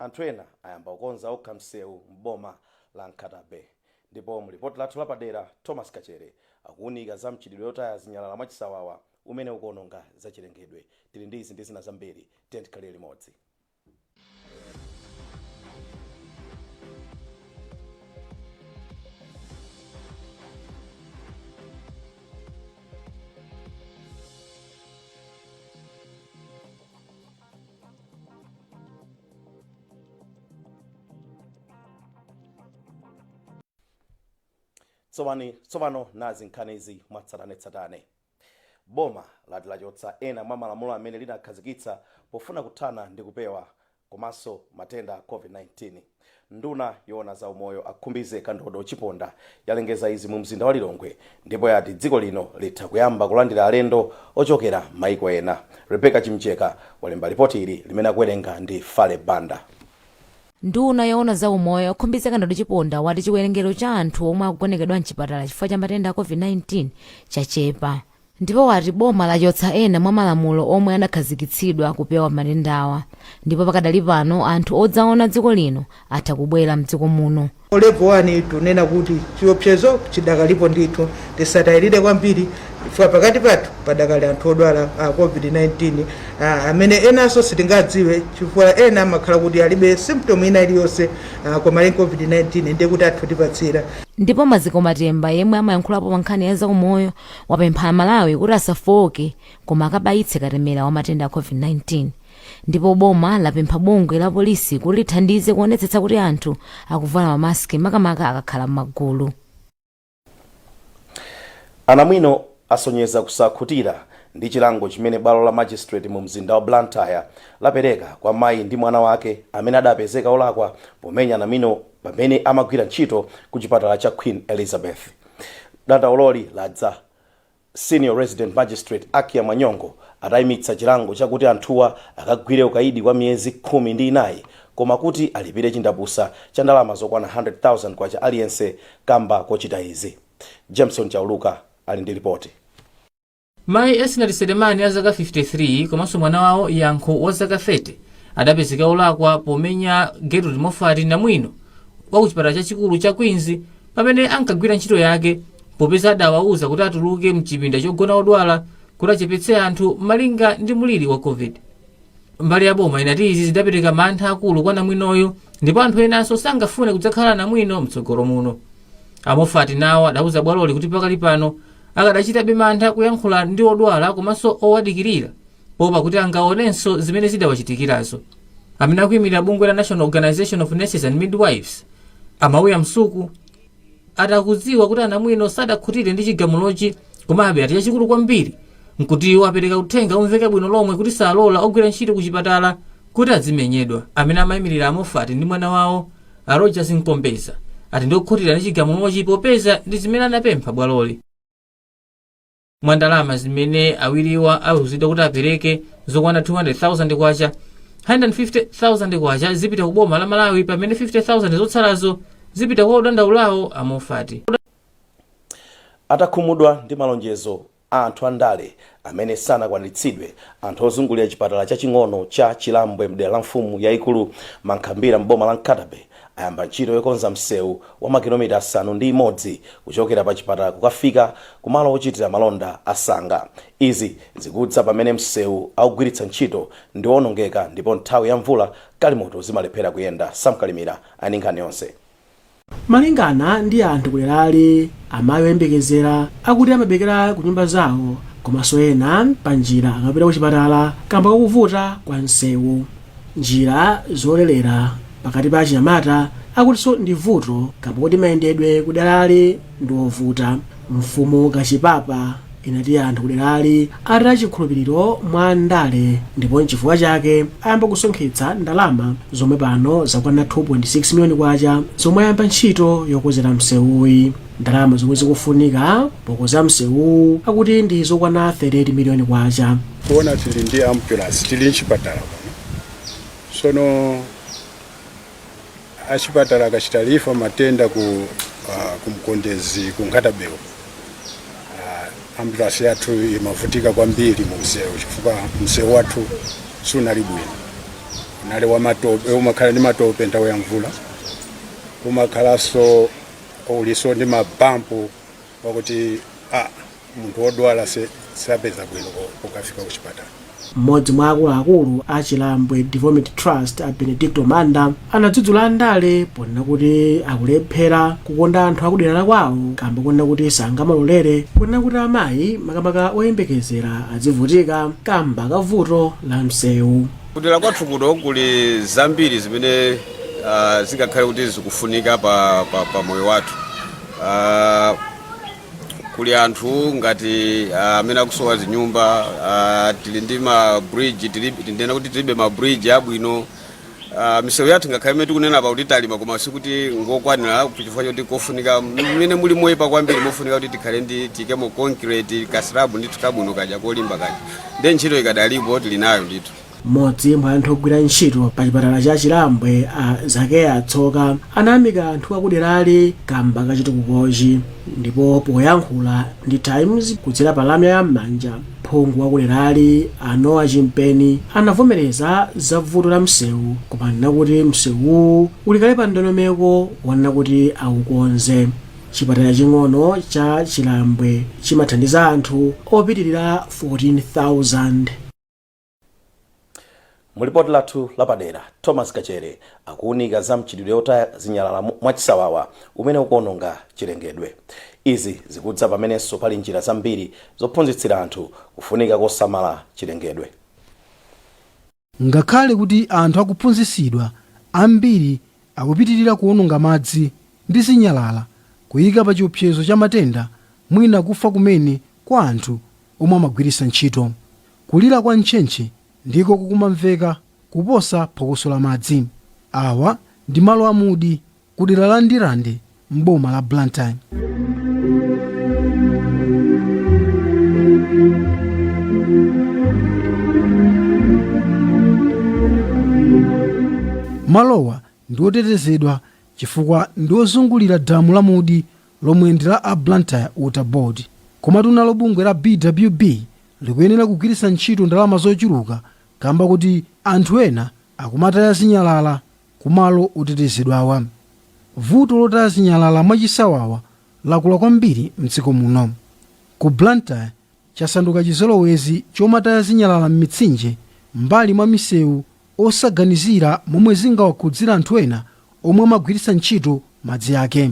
Anthu ena ayamba kukonza okha msewu m'boma la Nkhata Bay. Ndipo mu lipoti lathu lapadera, Thomas Kachere akuunika za mchitidwe yotaya zinyalala mwachisawawa umene ukuononga zachilengedwe. Tili ndi izi ndi zina zambiri, tiye tikhalire limodzi. Tsopano nazi nkhani izi mwatsatanetsatane. Boma lati lachotsa ena mwa malamulo amene linakhazikitsa pofuna kuthana ndi kupewa komanso matenda a COVID-19. Nduna yoona za umoyo a Khumbize Kandodo Chiponda yalengeza izi mu mzinda wa Lilongwe ndipo yati dziko lino litha kuyamba kulandira alendo ochokera maiko ena. Rebecca Chimjeka walemba lipoti ili limene akuwerenga ndi Fale Banda. Nduna yoona za umoyo a Khumbize Kandodo Chiponda wati chiwerengero cha anthu omwe akugonekedwa mchipatala chifukwa cha matenda a COVID-19 chachepa ndipo wati boma lachotsa ena mwa malamulo omwe anakhazikitsidwa kupewa matendawa ndipo pakadali pano anthu odzaona dziko lino atha kubwera mdziko muno. Level 1 tunena kuti chiopsezo chidakalipo ndithu, tisatayirire kwambiri chifukwa pakati pathu padakali anthu odwala a COVID-19 amene enanso sitingadziwe chifukwa ena amakhala kuti alibe symptom ina iliyonse, koma ali COVID-19, ndiye kuti atha kutipatsira. Ndipo Maziko Matemba, yemwe amayankhulapo pa nkhani ya zaumoyo, wapempha Amalawi kuti asafowoke koma akabayitse katemera wa matenda a COVID-19. Ndipo boma lapempha bungwe la polisi kuti lithandize kuonetsetsa kuti anthu akuvala mamaski, makamaka akakhala m'magulu. Anamwino asonyeza kusakhutira ndi chilango chimene bwalo la magistrate mu mzinda wa Blantyre lapereka kwa mayi ndi mwana wake amene adapezeka olakwa pomenya anamwino pamene amagwira ntchito ku chipatala cha Queen Elizabeth. Dandauloli ladza Senior Resident Magistrate Akia Mwanyongo atayimitsa chilango chakuti anthuwa akagwire ukaidi kwa miyezi 14 koma kuti alipire chindapusa cha ndalama zokwana 100,000 kwacha aliyense kamba kochita izi. Jameson Chauluka ali ndi ripoti. Mayi Esnat Selemani a zaka 53 komanso mwana wawo Yankho wa zaka 30 adapezeka olakwa pomenya Gertrude Moffat, namwino wa kuchipatala chachikulu cha Queens, pamene ankagwira ntchito yake, popeza adawauza kuti atuluke mchipinda chogona odwala kuti achepetse anthu malinga ndi mliri wa COVID. Mbali ya boma inati izi zidapereka mantha akulu kwa namwinoyu ndipo anthu enanso sangafune kudzakhala namwino mtsogolo muno. A Moffat nawo adauza bwaloli kuti pakali pano akadachitabe mantha kuyankhula ndi odwala komanso owadikirira poopa kuti angaonenso zimene zidawachitikirazo. Amene akuyimirira bungwe la National Organization of Nurses and Midwives, a Mauya Msuku, ati akudziwa kuti anamwino sadakhutire ndi chigamulochi, komabe ati chachikulu kwambiri nkuti iwo apereka uthenga omveka bwino lomwe kuti salola ogwira ntchito ku chipatala kuti adzimenyedwa. Amene amayimirira a Moffat ndi mwana wawo, a Rogers Mkombeza, ati ndi okhutira ndi chigamulochi popeza ndi zimene anapempha bwaloli. Mwa ndalama zimene awiriwa aweruzidwa kuti apereke zokwana 200,000 kwacha, 150,000 kwacha zipita ku boma la Malawi pamene 50,000 zotsalazo zipita kwa odandaulawo, a Moffat. Atakhumudwa ndi malonjezo a anthu andale amene sanakwaniritsidwe, anthu ozungulira chipatala chaching'ono cha Chilambwe mdera la mfumu yaikulu Mankhambira m'boma la Nkhata Bay ayamba ntchito yokonza msewu wa makilomita 6 kuchokera pa chipatala kukafika kumalo ochitira malonda a Sanga. Izi zikudza pamene msewu akugwiritsa ntchito ndi woonongeka ndipo nthawi ya mvula galimoto zimalephera kuyenda. Sam Kalimira ali ndi nkhani yonse. Malingana ndi anthu kuderali, amayi oyembekezera akuti amabelekera kunyumba zawo komanso ena panjira akamapita kuchipatala kamba kakuvuta kwa msewu. Njira zolelera pakati pa achinyamata akutinso ndi vuto kamba koti mayendedwe kuderali ndi ovuta. Mfumu Kachipapa inati anthu kuderali ataya chikhulupiriro mwa andale ndipo nchifukwa chake ayamba kusonkhetsa ndalama zomwe pano zakwana 2.6 miliyoni kwacha zomwe ayamba ntchito yokonzera msewuyi. Ndalama zomwe zikufunika pokonza msewuwu akuti ndi zokwana 38 miliyoni kwacha. Kuona tili ndi ambulance, tili mchipatala kuno, sono achipatala akachita refer matenda ku Mkondezi, ku Nkhata Bay, ambulance yathu imavutika kwambiri mu msewu chifukwa msewu wathu sunali bwino. Unali wamatope, umakhala ndi matope nthawi ya mvula, umakhalanso uliso ndi mabampu wakuti munthu wodwala sapeza bwino pokafika kuchipatala. Mmodzi mwa akuluakulu a Chilambwe Development Trust, a Benedicto Manda, anadzudzula andale ponena kuti akulephera kukonda anthu akudera la kwawo, kamba kunena kuti sangamalolere kunena kuti amayi, makamaka oyembekezera, azivutika kamba kavuto la msewu. Kudera kwathu kuno kuli zambiri zimene zingakhale kuti zikufunika pa moyo wathu. Kuli anthu ngati amene akusowa zinyumba, tili ndi ma bridge, ndinena kuti tilibe ma bridge abwino. Misewu yathu ngakhale imene tikunena pa kuti talima, koma sikuti ngokwanira, chifukwa choti kofunika mmene muli moyipa kwambiri, mofunika kuti tikhale ndi tikemo concrete, ka slab ndithu kabwino kaja, kolimba kaja. Ndi ntchito ikadalipo, tili nayo ndithu. Mmodzi mwa anthu ogwira ntchito pa chipatala cha Chilambwe, a Zakeya Tsoka, anayamika anthu akuderali kamba kachitukukochi. Ndipo poyankhula ndi Times kudzera pa lamya ya m'manja, phungu wakuderali a Noah Chimpeni anavomereza za vuto la msewu, koma anena kuti msewuwu ulikale pa ndondomeko wonena kuti aukonze. Chipatala ching'ono cha Chilambwe chimathandiza anthu opitirira 14,000. Mulipoti lathu lapadera, Thomas Kachere akuunika za mchitidwe otaya zinyalala mwachisawawa umene ukuononga chilengedwe. Izi zikudza pamenenso pali njira zambiri zophunzitsira anthu kufunika kosamala chilengedwe. Ngakhale kuti anthu akuphunzitsidwa, ambiri akupitirira kuwononga madzi ndi zinyalala, kuyika pa chiopsezo cha matenda, mwina kufa kumene kwa anthu omwe amagwiritsa ntchito. Kulira kwa ntchentche ndiko kukumamveka kuposa phokoso la madzi. Awa ndi malo amudi ku dera la Ndirande m'boma la Blantyre. Malowa ndi otetezedwa chifukwa ndi ozungulira damu la Mudi lomwe ndi la a Blantyre Water Board. Komatu nalo bungwe la BWB likuyenera kugwiritsa ntchito ndalama zochuluka kamba kuti anthu ena akumataya zinyalala kumalo otetezedwawa. Vuto lotaya zinyalala mwachisawawa lakula kwambiri mdziko muno. Ku Blantyre chasanduka chizolowezi chomataya zinyalala m'mitsinje, mbali mwa misewu, osaganizira momwe zingawakhudzira anthu ena omwe amagwiritsa ntchito madzi ake.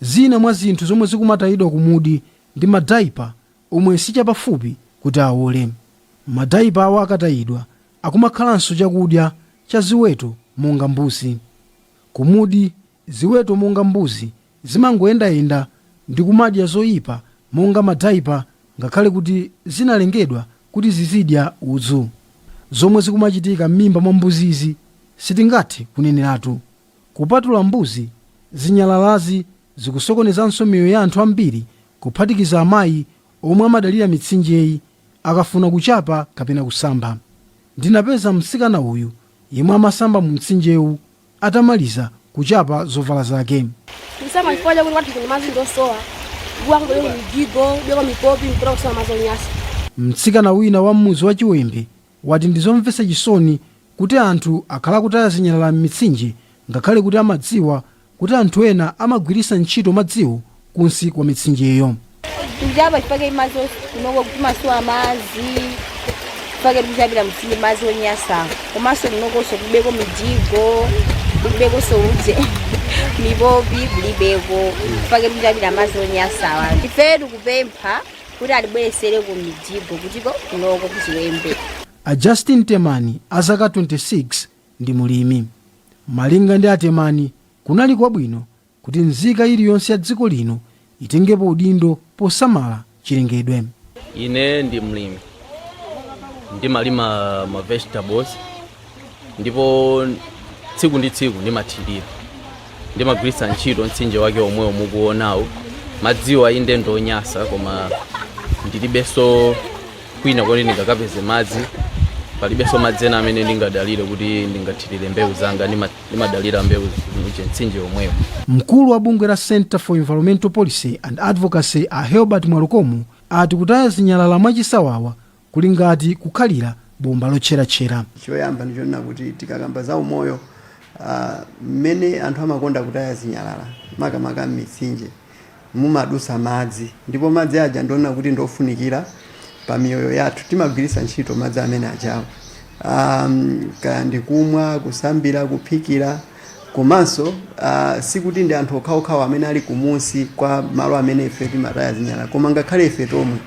Zina mwa zinthu zomwe zikumatayidwa kumudi ndi madaipa omwe sichapafupi kuti awole. Madaipa awo akatayidwa akumakhalanso chakudya cha ziweto monga mbuzi. Kumudi ziweto monga mbuzi zimangoyendayenda ndi kumadya zoyipa monga madaipa, ngakhale kuti zinalengedwa kuti zizidya udzu. Zomwe zikumachitika m'mimba mwa mbuzizi sitingathe kuneneratu. Kupatula mbuzi, zinyalalazi zikusokonezanso miyoyo ya anthu ambiri, kuphatikiza amayi omwe amadalira mitsinjeyi akafuna kuchapa kapena kusamba. Ndinapeza mtsikana uyu yemwe amasamba mu mtsinjewu atamaliza kuchapa zovala zake. Kusamba chifukwa chakuti kwathu kuno madzi ndosowa, kuwa mijigo beko mipopi mpaka kusamba madzi onyasa. Mtsikana wina wa m'mudzi wa Chiwembe wati ndizomvetsa chisoni kuti anthu akhala kutaya zinyalala m'mitsinje, ngakhale kuti amadziwa kuti anthu ena amagwiritsa ntchito madziwo kunsi kwa mitsinjeyo. Tikuchapa chifukwa madzi kunoko timasowa madzi, chifukwa tikuchapira mtsinje madzi onyasa. Komanso kunokonso kulibeko mijigo, kulibekonso udze mipopi kulibeko, chifukwa tikuchapira madzi onyasawa. Ife tikupempha kuti atibweresere ku mijigo kutiko kunoko kuChiwembe. A Justin Temani a zaka 26 ndi mulimi. Malinga ndi aTemani, kunali kwabwino kuti nzika iliyonse ya dziko lino itengepo udindo posamala chilengedwe. Ine ndi mlimi, ndimalima ma vegetables ndipo tsiku ndi tsiku ndimathirira. Ndimagwiritsa ntchito mtsinje wake omwewo mukuonawo. Madziwo inde ndonyasa, koma ndilibenso kwina koti ndingakapeze madzi. Palibenso madzi ena amene ndingadalire kuti ndingathirire mbewu zanga. Ndimadalira mbewu mtsinje omwewo. Mkulu wa bungwe la Center for Environmental Policy and Advocacy, a Helbert Mwalukomo, ati kutaya zinyalala mwachisawawa kuli ngati kukhalira Bomba lotcheratchera. Choyamba ndichonena kuti tikakamba za umoyo, mmene anthu amakonda kutaya zinyalala, makamaka m'mitsinje mumadusa madzi, ndipo madzi aja ndiona kuti ndofunikira pa miyoyo yathu. Timagwiritsa ntchito madzi amene ajawo kaya ndikumwa, kusambira, kuphikira. Komanso sikuti ndi anthu okhaokhawo amene ali kumunsi kwa malo amene ife timataya zinyalala, koma ngakhale ife tomwe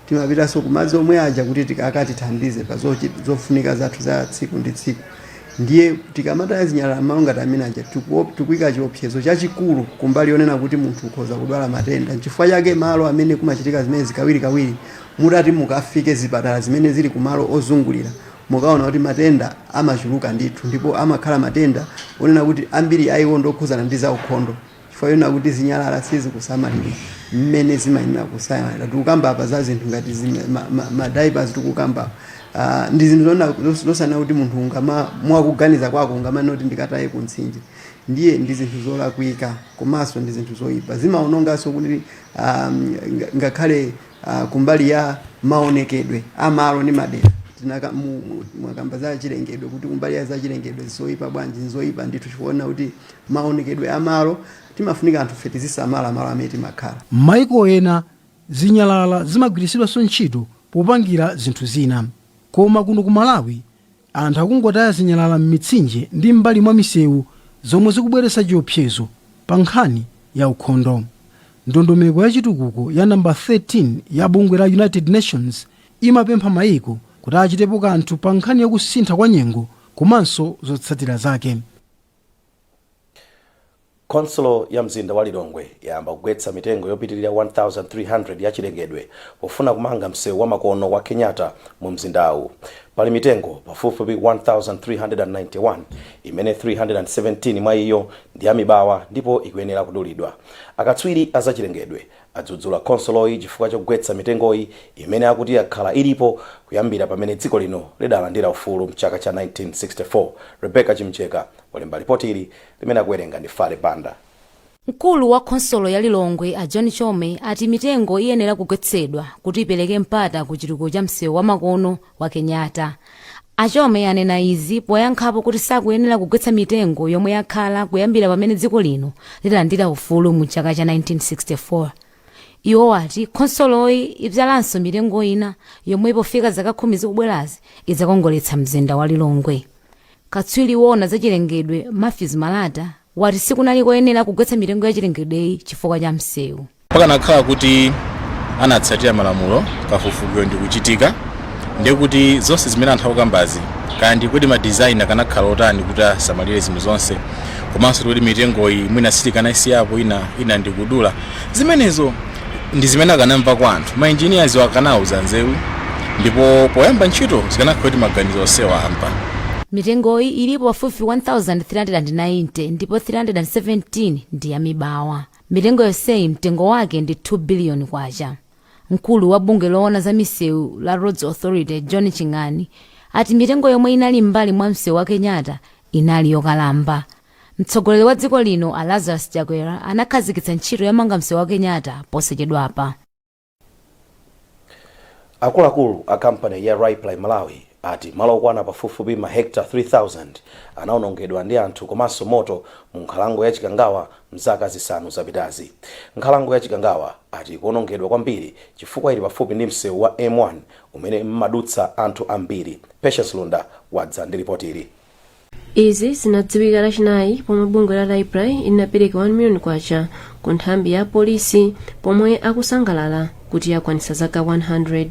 timapitanso kumadzi omwe aja kuti akatithandize pa zofunika zathu za tsiku ndi tsiku. Ndiye tikamataya zinyalala malo ngati amene aja, tikuyika chiopsezo chachikulu kumbali yonena kuti munthu ukhoza kudwala matenda. Nchifukwa chake malo amene kumachitika zimenezi kawirikawiri, mutati mukafike zipatala zimene zili kumalo ozungulira, mukaona kuti matenda amachuluka ndithu, ndipo amakhala matenda onena kuti ambiri aiwo ndokhuzana ndi zaukhondo, chifukwa yonena kuti zinyalala sizikusamalidwa mmene zimayenera kusamalidwa. Tikukamba apa za zinthu ngati ma diapers, tikukamba ndi zinthu zosanena kuti munthu ungama mwakuganiza kwako ungamanena kuti ndikataye ku mtsinje. Ndiye ndi zinthu zolakwika komanso ndi zinthu zoyipa, zimaononganso kuti ngakhale kumbali ya maonekedwe amalo ndi madera. Mwakamba za chilengedwe, kuti kumbali ya za chilengedwe zoyipa bwanji? Nzoyipa ndithu, chifukwa kuti maonekedwe amalo, timafunika anthu fe tizisamala malo amene timakhala. M'mayiko ena zinyalala zimagwiritsidwanso ntchito popangira zinthu zina, koma kuno ku Malawi anthu akungotaya zinyalala m'mitsinje ndi m'mbali mwa misewu, zomwe zikubweretsa chiopsezo pa nkhani ya ukhondo. Ndondomeko ya chitukuko ya namba 13 ya bungwe la United Nations imapempha mayiko kuti achitepo kanthu pa nkhani yakusintha kwa nyengo komanso zotsatira zake. Khonsolo ya mzinda wa Lilongwe yayamba kugwetsa mitengo yopitirira 1300 ya chilengedwe pofuna kumanga msewu wa makono wa Kenyatta mu mzindawu. Pali mitengo pafupifupi 1391, imene 317 mwa iyo ndi yamibawa ndipo ikuyenera kudulidwa. Akatswiri azachilengedwe adzudzula khonsoloyi chifukwa chogwetsa mitengoyi, imene akuti yakhala ilipo kuyambira pamene dziko lino lidalandira ufulu mchaka cha 1964. Rebecca Chimcheka walemba ripoti ili, limene akuwerenga ndi Fale Banda. Mkulu wa khonsolo ya Lilongwe, a John Chome, ati mitengo iyenera kugwetsedwa kuti ipereke mpata ku chitukuko cha msewu wa makono wa Kenyatta. Achome anena izi poyankhapo kuti sakuyenera kugwetsa mitengo yomwe yakhala kuyambira pamene dziko lino lidalandira ufulu mu chaka cha 1964. Iwo ati khonsoloyi ibzalanso mitengo ina yomwe pofika zaka 10 zikubwerazi idzakongoletsa mzinda wa Lilongwe. Katswiri wona zachilengedwe Matthews Malata wati sikunali koyenera kugwetsa mitengo ya chilengedweyi chifukwa cha msewu. Pakanakhala kuti anatsatira malamulo, kafukufukuyo ndi kuchitika, ndiye kuti zonse zimene anthu akukambazi, kaya ndi kuti ma design akanakhala otani kuti asamalire zinthu zonse, komanso kuti mitengoyi mwina sitikanayisiyapo ina, ina ndi kudula, zimenezo ndi zimene akanamva kwa anthu. Ma engineers akanauza nzeru, ndipo poyamba ntchito zikanakhala kuti maganizo onsewa amva. Mitengoyi ilipo pafupifupi 1390 ndipo 317 ndi yamibawa. Mitengo yonseyi mtengo wake ndi 2 biliyoni kwacha. Mkulu wa bungwe loona za misewu la Roads Authority, John Ching'ani, ati mitengo yomwe inali m'mbali mwa msewu wa Kenyatta inali yokalamba. Mtsogoleri wa dziko lino, a Lazarus Chakwera, anakhazikitsa ntchito yomanga msewu wa Kenyatta posachedwapa. Akuluakulu a kampani ya Raiply Malawi ati malo okwana pafupifupi mahekta 3000 anawonongedwa ndi anthu komanso moto mu nkhalango ya Chikangawa mzaka 5 zapitazi. Nkhalango ya Chikangawa ati ikuwonongedwa kwambiri chifukwa ili pafupi ndi msewu wa M1 umene mmadutsa anthu ambiri. Patience Lunda wadza ndi ripoti ili. Izi zinadziwika Lachinayi pomwe bungwe la Raiply linapereka 1 million kwacha ku nthambi ya polisi pomwe akusangalala kuti akwanitsa zaka 100.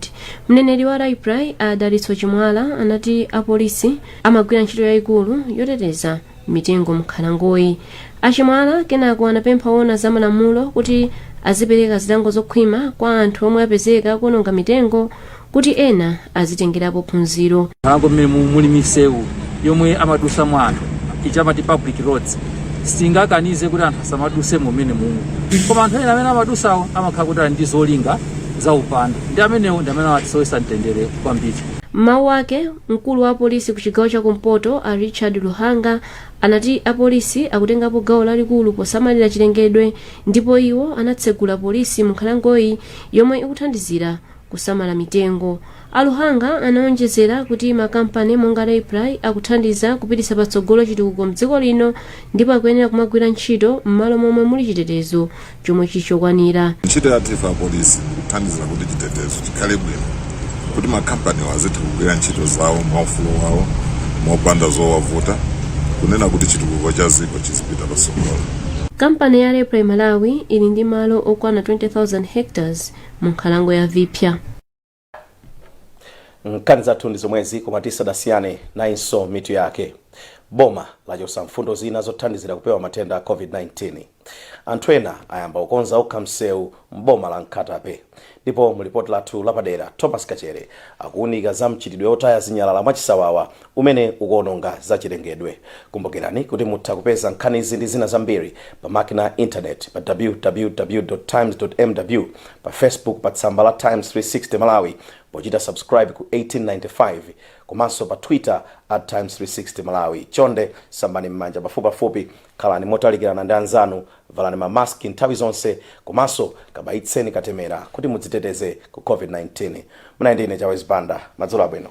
Mneneri wa Raiply, a Dalitso Chimwala, anati apolisi amagwira ntchito yayikulu yoteteza mitengo m'nkhalangoyi. Achimwala kenako anapempha owona za malamulo kuti azipereka zilango zokhwima kwa anthu omwe apezeka kuononga mitengo kuti ena azitengerapo phunziro. Nkhalango mmene muli misewu yomwe amadusamo anthu, ichi amati public roads, sitingakanize kuti anthu asamaduse mumene mumu, koma anthu ena amene amadusawo amakhala kuti ali ndi zolinga za upandu, ndi amenewo ndi amene amatisowetsa mtendere kwambiri. M'mawu ake, mkulu wa apolisi ku chigawo cha kumpoto, a Richard Luhanga, anati apolisi akutengapo gawo lalikulu posamalira chilengedwe, ndipo iwo anatsegula polisi mu nkhalangoyi yomwe ikuthandizira kusamala mitengo. A Luhanga anaonjezera kuti makampani monga Raiply akuthandiza kupititsa patsogolo chitukuko mdziko lino ndipo akuyenera kumagwira ntchito m'malo momwe muli chitetezo chomwe chichokwanira. Ntchito yathu ife apolisi ndikuthandizira kuti chitetezo chikhale bwino, kuti makhampaniwo azitha kugwira ntchito zawo mwaufulu wawo mopanda zowavuta, kunena kuti chitukuko cha dziko chizipita patsogolo. Kampani ya Raiply Malawi ili ndi malo okwana 20,000 hectares mu nkhalango ya Vipya. Nkhani zathu ndi zomwezi, koma tisadasiyane, nayinso mitu yake. Boma lachotsa mfundo zina zothandizira kupewa matenda a COVID-19. Anthu ena ayamba kukonza okha msewu m'boma la Nkhata Bay. Ndipo mu lipoti lathu lapadera, Thomas Kachere akuwunika za mchitidwe otaya zinyalala mwachisawawa umene ukuononga zachilengedwe. Kumbukirani kuti mutha kupeza nkhanizi ndi zina zambiri pa makina a internet pa www times mw, pa Facebook pa tsamba la Times 360 Malawi pochita subscribe ku 1895, komanso pa Twitter @Times360Malawi. Chonde sambani m'manja pafupipafupi, khalani motalikirana ndi anzanu, valani mamaski nthawi zonse, komanso kabayitseni katemera kuti mudziteteze ku COVID-19. Munali ndi ine Chawezi Banda. Madzulo abwino.